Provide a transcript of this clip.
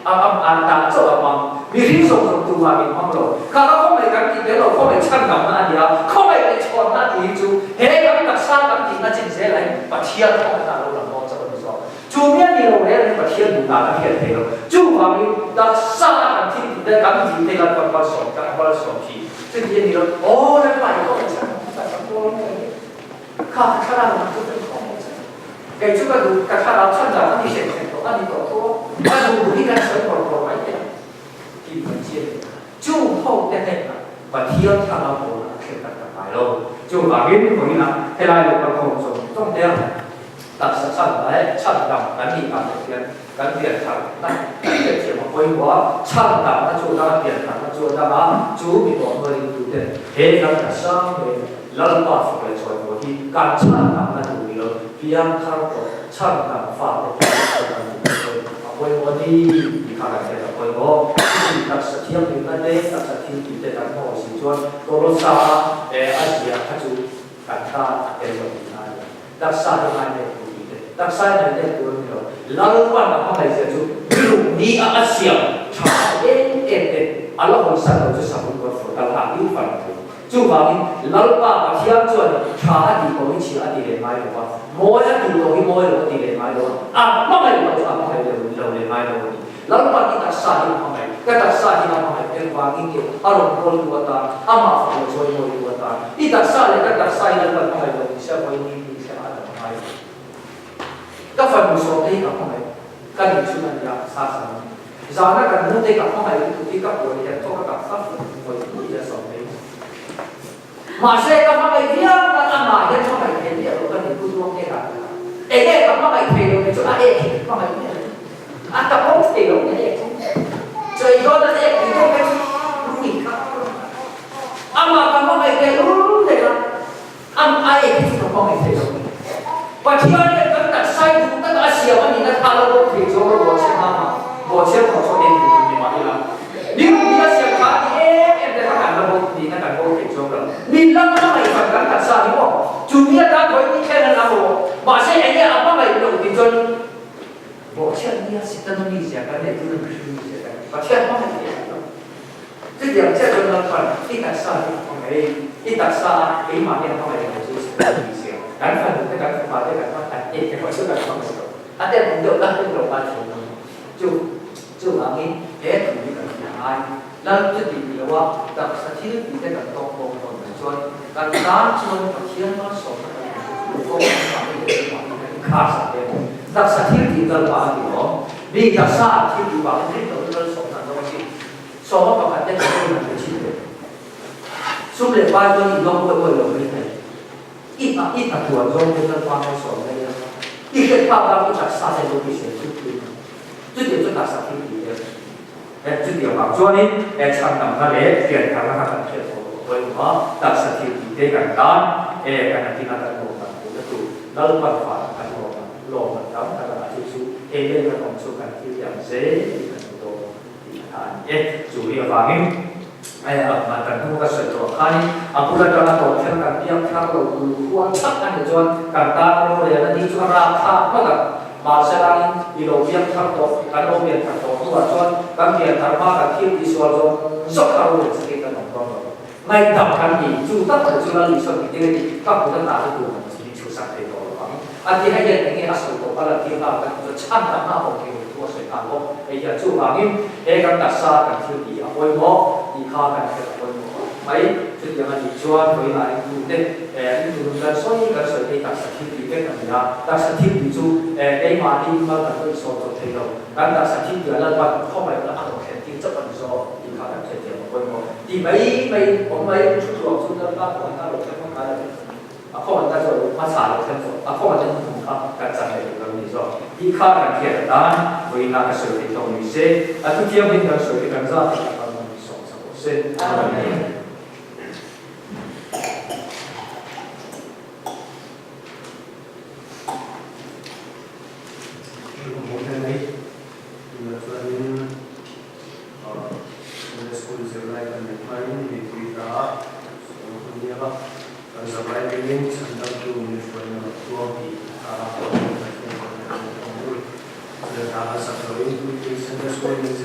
A a a tan chauh a hmang. Mihring zawng zawng tumah min hmang lo. Kha ka khawngaih kan tih tel lo, khawngaih chhandamna a nia. Khawngaih leh chhawnna a tih hi chu he kan taksa kan tihna chin zelah hian Pathian khawngaihna a lo lang dawn chauh a ni zawk. Chu mi a ni lo reng reng Pathian duh dan a hriat thei lo. Chuvangin taksa a kan thil tih te kan tih te kan malsawm kan malsawm thin. Chuti a ni lo, Aw Lalpa i khawngaih chhandamna kan ram dawn a ni. Kha ka thlarau lam chu kan khawngaih chhan. Kei chu ka duh, ka thlarau chhan dan a ni hrem hrem tawh a ni tawh tho a, ka duh duh hi kan sawi bawrh bawrh mai teh ang tih kan chian leh kha. Chung ho te hnenah Pathian thlarau pawhna a thlen tak tak ngai lo. Chuvangin vawiinah helai lo kal khawm zawng zawng te taksa chhan leh chhan dam kan nih dan te hian kan pian tharna kan hriatthiam a pawimawh a, chhan damna chu a dang a, pian tharna chu a dang a, chu mi tawh hnuaiin tuten he kan taksa ngei Lalpa fak leh chawimawi hi kan chhan damna tur ni lo, piang thar tawh chhan dam fate hi kan duh tawh dawn a pawimawh a ni tih kha kan hriat a pawimawh. Chumi taksa thianghlimna te, taksa thiltih te kan hmawh si chuan Kolosa a a ziah kha chu kan tan a tel lo tihna a ni. Taksa hi ngainep tur tih te, taksa hi ngainep tur a ni lo. Lalpan a hmangaihzia chu rilru ni a a siam tha em em te a la hawisan lo chu Samun kawt fur kal hah dil fan a ṭul. Chuvangin Lalpa Pathian chuan tha a tih tawh hi chhia a ti leh ngai lo va, mawi a tih tawh hi mawi lo a ti leh ngai lo a, a hmangaih loh chu a hmangaih lo lo leh ngai lo a ni. Lalpan i taksa hi a hmangaih, ka taksa hi a hmangaih engvangin nge a rawn bawltu atan, amah fak leh chawimawitu atan. I taksa leh ka taksa hi Lalpan hmangaih lo ni se a vawi ni ni thlengah a dam ngai lo. Ka fanu sawmte hi ka hmangaih, ka nih chhun a nia, sa sa a ni. Zana kan hmu te ka hmangaih lutuk hi ka puan hian thawk a tak tak ngawih ngawih a sawm mai. Mahse ka hmangaih viau nan amah hian hmangaih thei miah lo ka ni pu Duang nge dan kha. Enge ka hmangaih thei lo ni chu a ek hi ka hmangaih miah lo. A ka pawm thei lo ni a ek chu. Chawi dawn a ek tih deuh kha chu rui kha amah ka hmangaih teh lul leh a. Am a ek hi chu ka hmangaih thei lo ni. Pathian hian kan taksa i duh taka a siam a nihna kha lo bawk thei chuang lo bawhchhiat hna mah bawhchhiat thawh chuan eng eng ni mah ila ni rum hi a siam kha ti em em te kha kan la bawk nihna kan bawk thei chuang lo. Min la hmangaih khan kan taksa hi maw chu mi atan vawi ni thlen an ang lo mahse enge a hmangaih loh tih chuan bawhchhiat nia Setana mizia kan neih tuna mihring mizia kan Pathian hmangaih thei lo. Chutiang chiah chuan Lalpan i taksa hi a hmangaih, i taksa a keimah hian hmangaih lo chu chhe lo ni sia. Kan fanu te kan fapa te kan hman an ek emaw chu kan hmangaih lo. A ten awm deuh lah rin lo ngai thin lo. Chu chuvangin he thu hi kan hria ngai. Lal chuti ti lo a taksa thil tih te kan tawk bawk dawn mai chuan kan tan chuan Pathian malsawmna kan hmu chu chu kawng kan mahni leh keimahni kan inkhar sak hle bawk. Taksa thil tih Lalpa a ti awm. Mi taksa an thil tih vangin rin loh chu lalsawmna an dawng a sin. Sawma pakhat te chu an pe thin ve. Sum leh pai chuan i dawng buai buai lo mai thei. I hna i hna tuan zawng te chuan pa malsawm mai a. I hriat phak bak i taksa te lo ti sel tut tut a. Chutiang chu taksa thil tih te a ni. He chutiang vang chuanin he chhandamna leh piantharna kha kan hriat tawh loh pawimawh a, taksa thil tih te kan tan e kan atina kan lawm dan tur na tur Lalpan fah kan lawm dan lawm dan tam tak a chu chu he lei kan awm chu kan thil te ang zel hi kan hmu dawn. Tih a ni e. Chu hi avangin kan hnu ka sawi tawh khanin a bul atanga tawp thlen kan piang thar lo tur khuan chak a nih chuan kan tan rorel a ni chu a rap thlak ngawt ang. Mahse langin i lo piang thar tawh, kan lo pian thar tawh hnuah chuan kan pian thar hma kan thil tihsual zawng zawng kha rorel sakin kan awm dawn lo. Ngaihdam kan ni, chu tak mai chu Lal Isua min tir a ni, ka kut a tah hi tur ang chi hi chhuhsak thei tawh lo ang. A ti hei hian enge a sawi tawh ka la tir nghal ka tih chuan chhan dang a awm thei lo thu a sawi nghal bawk. Hei hian chuvangin he kan taksa kan thil tih hi a pawimawh tih kha kan hriat a pawimawh khawp mai. Chutiang a nih chuan vawiinah ringtute ringtu nun kan sawi kan sawi thei taksa thil tih vek a ni a, taksa thil tih chu keimahni mal kan lo insawm chawp thei lo. Kan taksa thil tih a Lalpan khawngaihna a rawn thlen tir chauh a ni zawk tih kha kan hriatthiam a pawimawh. Ti mai mai awm mai thu thuak chu Lalpa khawngaihna a lo thleng hmang ngai lo in a khawngaihna chu a lo hmasa a lo thleng zawk a khawngaihna chu hmun kha kan chan leh duh lo ni zawk tih kha kan hriat atan vawiinah ka sawi thei tawh ni se a thu thianghlim kan sawi te kan zat hi kan rawn sawm chak rawh se. Amen. Sunday School zirlai kan neih hmain mipui ta a sawi hun nia a, kan zavai dingin chhandamtu min hruaina lo tuang tih a tar a, Pathian kan hmuh thei ang ul. Zirhna a zak loin puitling sen Sunday School in.